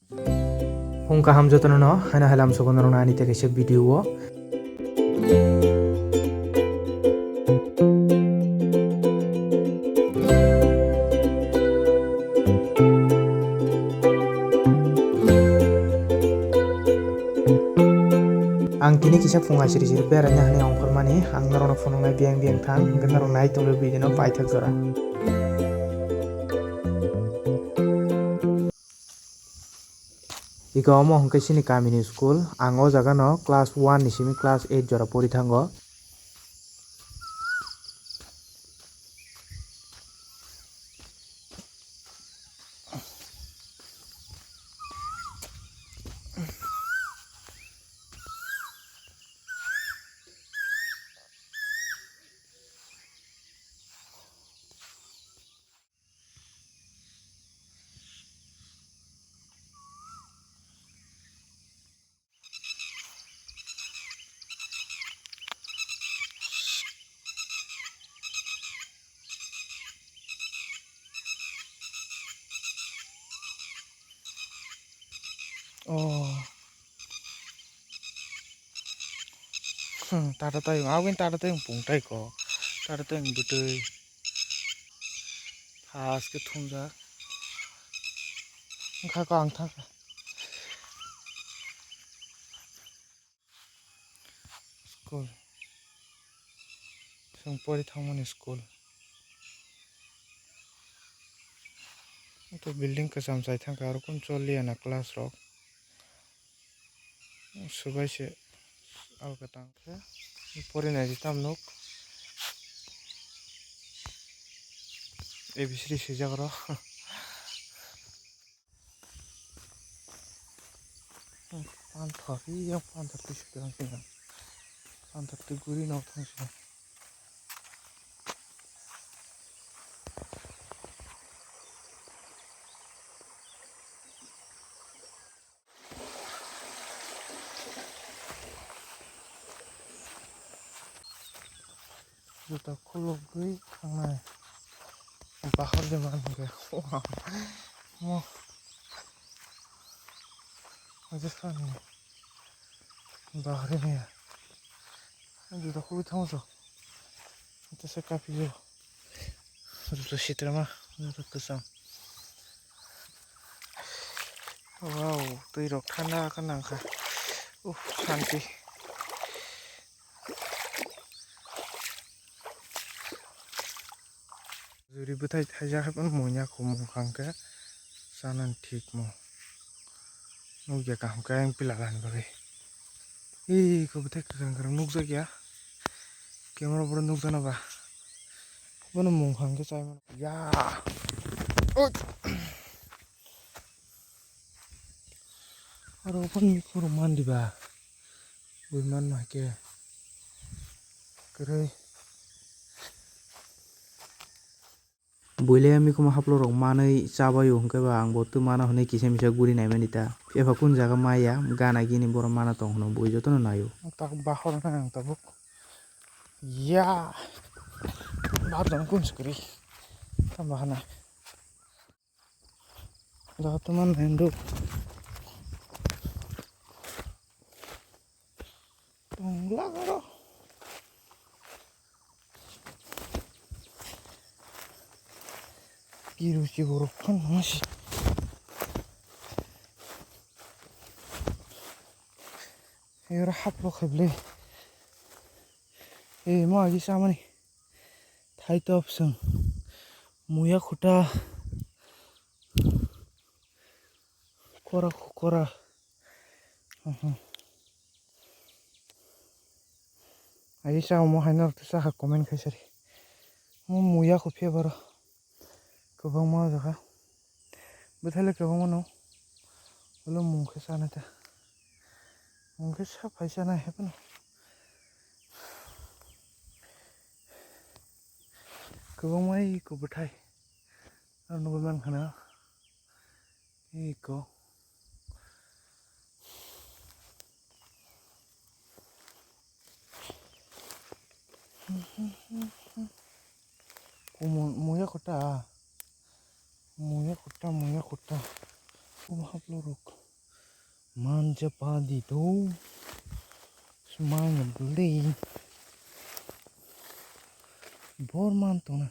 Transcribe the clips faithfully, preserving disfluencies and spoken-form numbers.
Phung kaham jotono no, haino halam sogo norok ani tei kaisa video o. Ang tini kisa phung asiri siri beraina hani ongkhormani, ang norokno phunuknai biyang biyang thang, hwnkhe norok nai tongdi video no paithak jora. Iko omo hwnkhe chini kamini school. Ang o jaga no class one ni simi class eight jora pori thango. Oh. Hmm, tata tayong, awin tata tayong pung tai ko. Tata tayong bwtwi. Has khe thumjak. Wngkha ko ang thangkha. School. Chwng pori thangmani school. Ito building kwcham chai thangkha, aro kunu choliya na class rok. Swbai se alka tang khe porinai di tam nuk. A B C D swijak oro. Panthor, yang panthor twi swijak khe yang. Panthor twi guri no thang swijak. Juta khulugwi thangnai. Bahar de man hwnkhe. Mo. Ajak sani. Bahar ni. Juta khulugwi thango so. Ito se kaphio. Juta sitrama. Juta kwcham. Wow, twi rok thanda khe nangkha. Uff, santi. Juri bwthai thaijak hai phano muya khumung kha hwnkhe chanani thik mo. Nukya kaham khe ayang pila lani bagwi. Iko bwthai kwkhwrang kwkhwrang nukjakya. Camera boro nukjana ba. Bono mung kha hwnkhe chai mano. Ya. Oi. Aro phano mikhukrok man diba? Bui man no hai khe kwrwi. Buile mikhuma haplo rok manwi chabaio hwnkhe ba ang bo twi mano hwnwi kisa misa guri naimani ta. Epha kun jaga maya gana gini borok mano tong hwno bui jotono naio. Tak bahor na ang tabuk. Ya. Bahor jang kun skri. Tamba hana. Jaga tongma nai do. Tongla aro. Kiru si borok phano si. Ero haplo kheble. E mo agi samani. Thaitop sung. Muya khuta. Kora kora. Mhm. Agi sa omo haino rwtwi sakha comment khai sari. Mo muya khu phebaro. Kwbangma o jaga. Bwthaile kwbangma no. Ulo mung khe sana ta. Mung khe sa phai sana he phano. Kwbangma iko bwthai. Ang nugwi mankha na. Iko. Kumu-, muya kota. Muya kota, muya kota. Kumu haplo rok. Manja padi do. Smang beli. Bor man tona.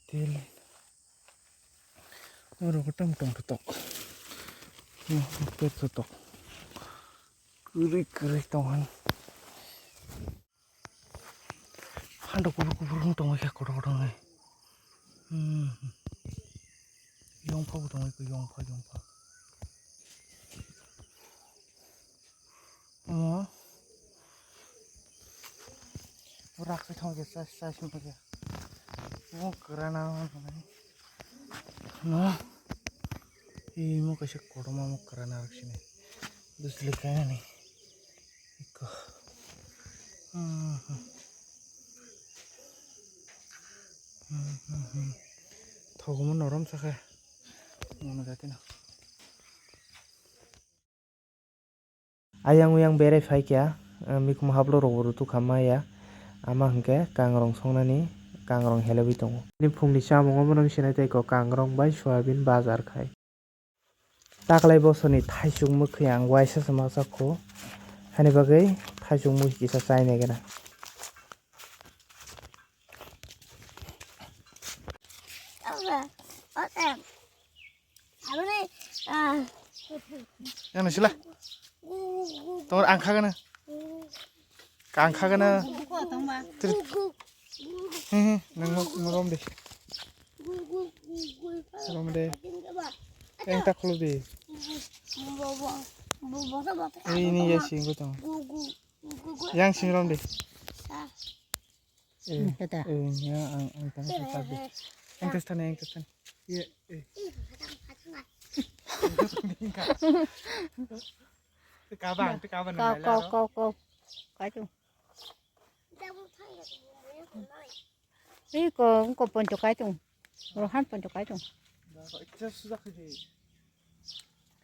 Tel. Oro ko tam tong tok. Tok tok. Kuri kuri tong han. Hando kubur kubur wng tongwi khe kotor kotor wngwi. Hmm. Yongpha bo tongwi khe yongpha yongpha. Omo. Rakhe thong khe chas chas wng khe. Omo kwrana wng khe. No. Imo kaisa kotorma omo kwrana rok sini. Dusli kainani. Iko. Hmm, hmm. Hmm, hmm, hmm. Thogomo norom sakha. Mono jatino. Ayang uyang berai phaikha, eh, mikhumu haplo rok bo rutuk kha maya. Ama hwnkhe kangrong songnani, kangrong helebwi tongo. Nini phungni chamung omono wngsinai tei kok kangrong bai soyabin bajar khai. Taklai bosorni thaisuk mwkhwi ang uaisa se ma chakho. Hani bagwi thaisuk mwkhwi kisa chainai gana. Ano sila. Tongor ang khagana. Kang khagana. Tri. He he, nang mo, mo rom de. Rom de. Yang tak kholo de. Ini ya sing ko tong. Yang sing rom de. Eh, eh, ya, ang, ang tang sa de. Yang tes tane, yang tes tane. Iya, eh. Kabang, kabang. Kau, kau, kau, kau. Kau. Iko, iko poncho kaitung. Rohan poncho kaitung.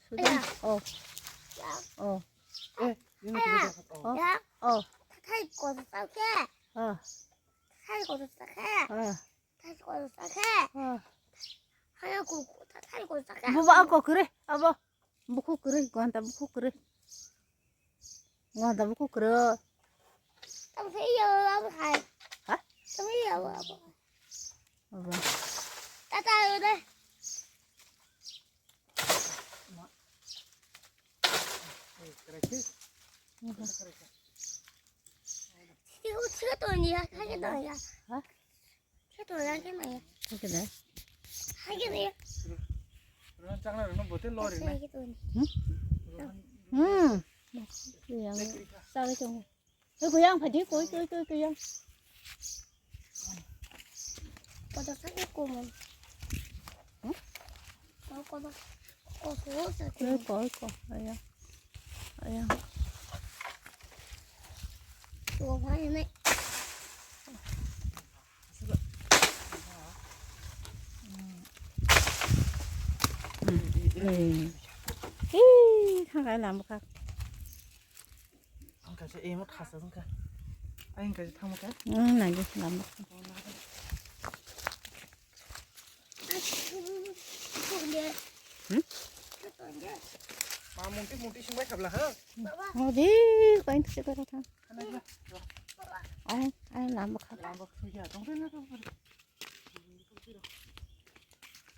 Sudah. Oh. Oh. Eh, ini kita dapat. Oh. Oh. Thai ko sa ke. Oh. Thai ko sa ke. Oh. Thai ko sa ke. Oh. Thai ko, thai ko sa ke. Buba ako kere, abo. Bukhuk kwrwi, gonta bukhuk kwrwi. Gonta bukhuk kwrwi. Tamo se iya, abo hai. Ha? Tamo iya, abo, abo. Abo. Tata, abo deh. Sini uchi ka to ni ya, ka ke to ya. Ha? Khe to ya, khe maya. Khe da. Hai khe ya. Rohan chakna rwno bote lori na. Hai khe to ni. Hmm. Yang sawi tong. Oi, kuyang phadi, koi, koi, koi, kuyang. Kotor sa ko mon. Hmm? Kotor, kotor sa ko. Koi, koi, koi. Ayo. Ayo. Tuh, mana nih? Ih, thangkai lama kha. Ang kaisa emo thasa wngkha. Ang kaisa thangma kha. Hmm, nangkhe lama kha. Hmm? Ma mungti mungti singbai khabla ha. Oh, di, kain tu cakar tha. Ai, ai, lama kha. Lama kha ya, tong na.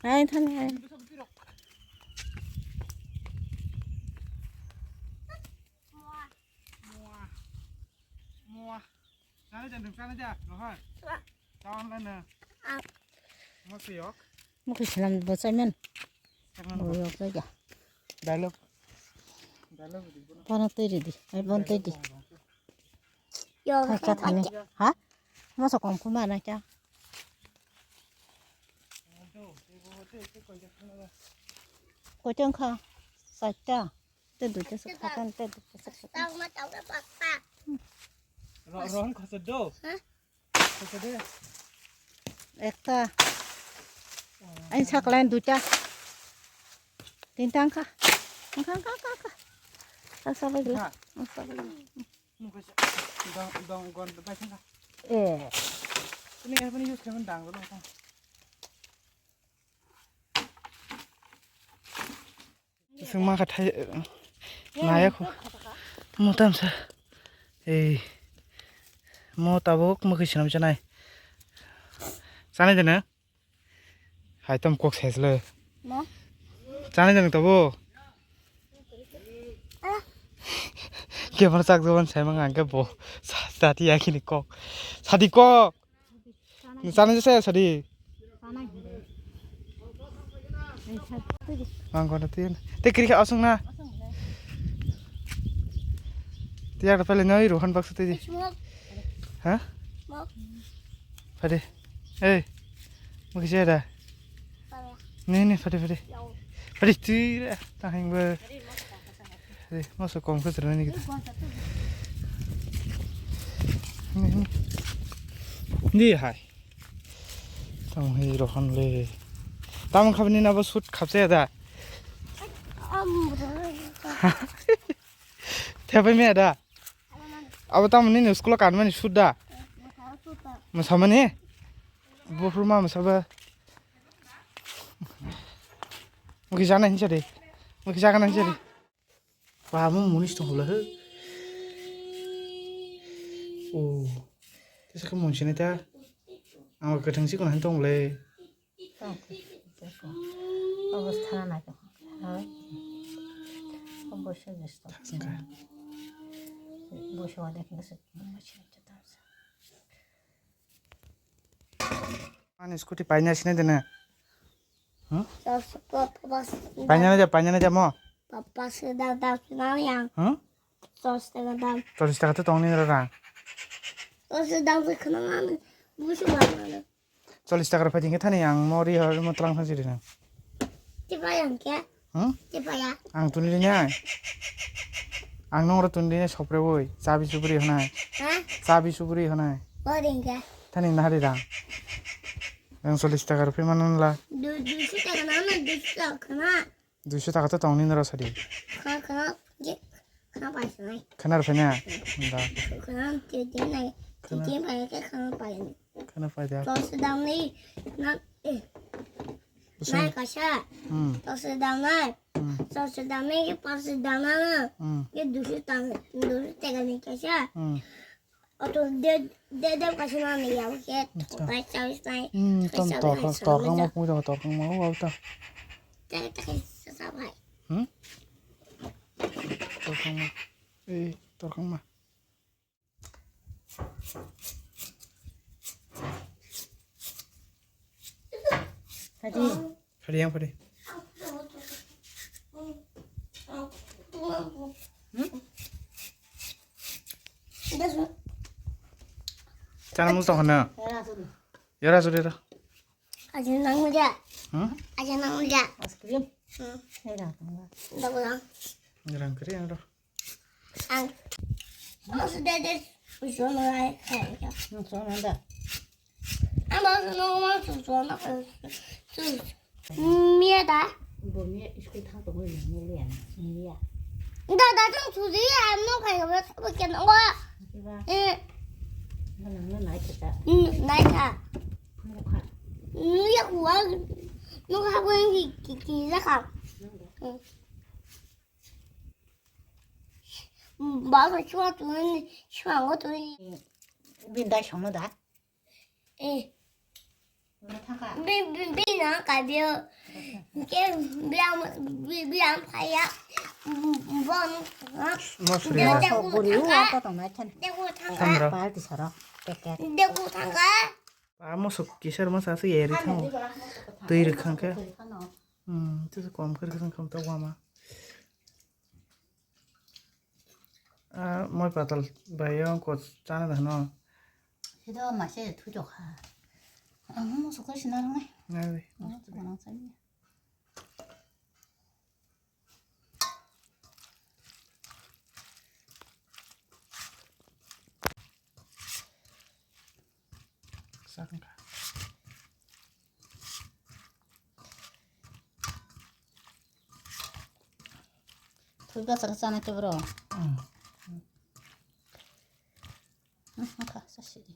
Ai, than ai. Mua. Mua. Sana jan, sana jan, Rohan. Sana na. Mukui salam bo chaimani. Salam bo. Boyok jaga. Dialogue. Dialogue di bono. Bono twi ridi. Ai bono twi di. Yo, thai cha thani. Ha? Masa kom kuma na cha. Koiteng kha. Saita. Te duita se khatan, te duita se khatan. Ro-, Rohan khasa do. Ha? Khasa de. Ekta. Ain saklan duita. Tinta angkha. Angkha, angkha, angkha, angkha. Ang sabai gila. Ha. Ang sabai gila. Nung khasa dong, dong gon bai thangkha. Eh. Ini apa ni use khaman dang lo. Sing ma kha thai naya kho. Mo tamsa. Ei. Mo tabuk mo khe sinam chanai. Chanai jana? Hai tom kok ses le. Mo? Chanai jana tabo? Ah. Kebang sak jaban sai mang angke bo. Sa-, sati yakini kok. Sati kok. Nung chanai jesa ya sadi. Ang kono tin. Te kiri kha asung na. Tiya ka pele noi rohan baksa te di. Ha? Pade. Ei. Mo kisa da. Ni ni pade pade. Pade tira. Tahing ba. Re, masa kom khe chwrani kita. Ni, ni. Di hai. Tamo hai rohan le. Tamo khabni nabo shoot khapsa da. Thepai me da. Abo tamo nini school kanmani shoot da. Masamani. Bufru ma masaba. Muki jana hinsa de. Muki jagana hinsa de. Ba, mo munis tong holo he. O. Tesa khe mun sini ta. Ang kwthang si kono tong le. Tong khe, tong khe. Obostha na khe. Hai. Obostha jesto. Thasngkha. Bosho de khe se. Ani scooty paina sini dene. Hmm? Paina na ja, paina na ja mo. Papa se da da na yang. Hmm? Sos taka dam. Cholish taka to tongni ra rang. Sos dam se khana mani. Busu ba mani. Cholish taka rok phai dingkhe thani ang mo ri hor mo tlang thang siri nang. Tipa yang kya? Hmm? Tipa ya? Ang tuni ri nai. Ang nong ro tuni ri nai sopre woi. Chabi subri honai. Ha? Chabi subri honai. Bo dingkhe. Thani nahari rang. Ang cholish taka rok phai manan la. Du, duisu taka na na, duisu taka na. Duisu taka to tongni noro sadi. Khana, khana, je, khana paisa nai. Khana rw phai na? Da. Khana, je, je nai. Khana. Je, je pai ke khana pai ni. Khana pai da. Tos dam ni, na, eh. Busung. Nai kasa. Hmm. Tos dam nai. Hmm. Tos dam ni, pas dam na. Hmm. Ye duisu tang, duisu taka ni kasa. Hmm. Oto de, de, de, kasi mami ya, oke. Acha. Pai, pai, pai. Hmm, pai, tom pai, torkang, pai, torkang pai. Ma, pung jang torkang ma, o, auta. Te, te, sa, sa, pai. Hmm? Torkang ma. Eh, torkang ma. Tadi. Phari yang phari. Hmm? Chana mung tong hana. Yara suri. Yara suri ra. Aja nang muda. Hmm? Aja nang muda. Ice cream. Hmm. Hei rang tong ba. Dago dang. Rang kiri yang ro. Ang. Ang sudah deh. Usul mulai. Hei. Usul nanda. Ama no ma su su na su. Mia da. Bo mia school thang to mo ni mia. Mia. Da da jong su di a no kai ga ba sa ba ken wa. Ba. Eh. Na na na nai ta. Mm, nai ta. Mo kha. Mm, ya kuwa. No kha ko ki ki ki la kha. Mm. Ba ka chua tu ni chua ngo tu ni. Bin dai song da. Eh. Bi, bi, bi na ka bi. Ke bi am, bi, bi am phaya. Bon. Mosri. De, na. De ku thangka. De ku thangka. Thamra. Party sara. Teke. De ku thangka. Pa mosok kisar masa se eri thango. Twi rwkhang khe. Hmm, tisa kom khe rwkhang khe wama. Ah, moi patal bai yo ko chana da no. Sida ma se thu jo kha. Ang mo so ko sina rang nai. Nai. Ang mo so ko nang sai. Sakang ka. Thui ka chaka chana khe bro. Hmm. Hmm, okay, sasi di.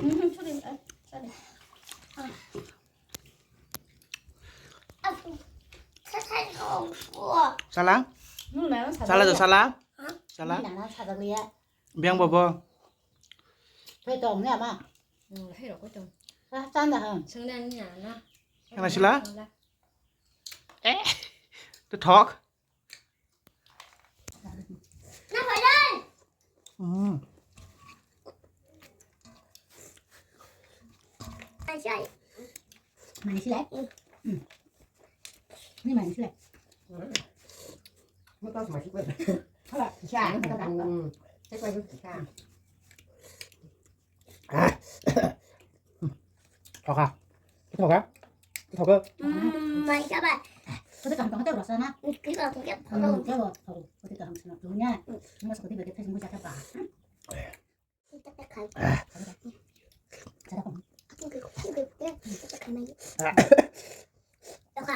Hmm, sorry, eh, sorry. Ah. Sala? Sala do sala? Sala? Biang bobo. Phe tong ne ama. Hei rok tong. Chan da han. Sengdan ni ana. Kana sila? Eh. To talk. Hmm. Mani silai. Hmm. Ni mani silai. Hala, isa, kata, kata. Thoka. Thoka. Thoka. Mai ka ba. Kata kaham kaham teh rasa na. Kiri ka kiri ka. Hmm, kau, kau. Kata kaham sana tu nya. Mas kau tiba kita semua cakap ba. Kata kaham. Cara kau. Aku ke aku ke aku ke kaham. Thoka.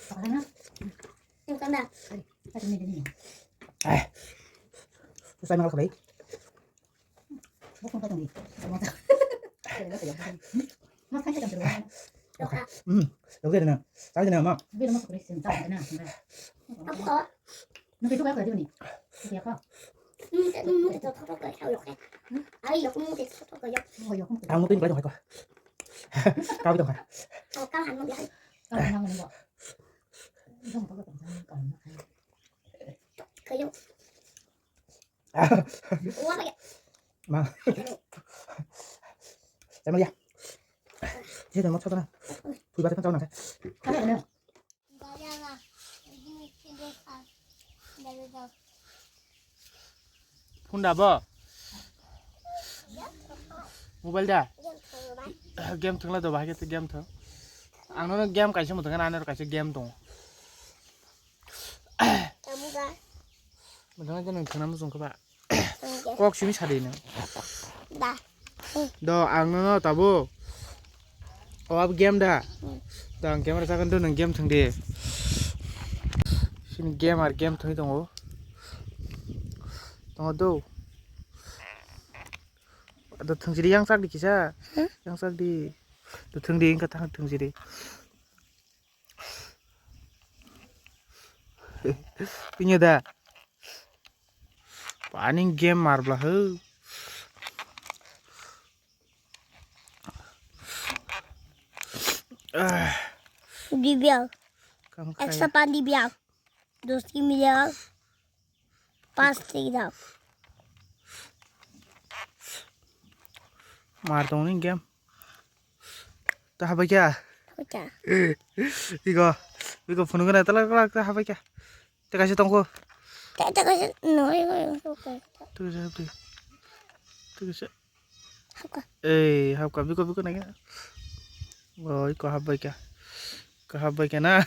Thoka na. Thoka na. Kata ni ni. Susah malah kau. Hmm, yaudah deh, nah. Tahu deh, nah. Aku tuh bukan kau. Ma. Chai ma ya. Sini mau chau na. Pui ba kan chau na. Phone da bo? Mobile da? Game thwngla do bahai khe game thwng. Ang nono game kaisa mwthangkha, ani oro kaisa game tongo. Mwthangkha khe nwng thwngna muchung khe ba? Kok simi sadi nwng. Da. Do ang nono tabuk. O abo game da. Hmm. Do ang camera chakhan do nwng game thwngdi. Sini game ar game thwngwi tongo. Tongo do. Do thwngchiri yang chakdi kisa. Hmm? Yang chakdi. Do thwngdi wngkha thang thwngchiri. Pinya da. Paning game marbla ho. Dibyang. Kam khai. Eksa pan dibyang. Dos dibyang. Pas dibyang. Mar tong ni game. Ta habai kya? Habai kya? Iko, iko phunuk na tala tala ta habai kya? Te kaisa tongko. Te, te kaisa, no, iko, iko, iko. Te kaisa hapdi. Te kaisa. Hapka. Ei, hapka, biko, biko nai. Oi, ko habai kya? Ko habai kya na?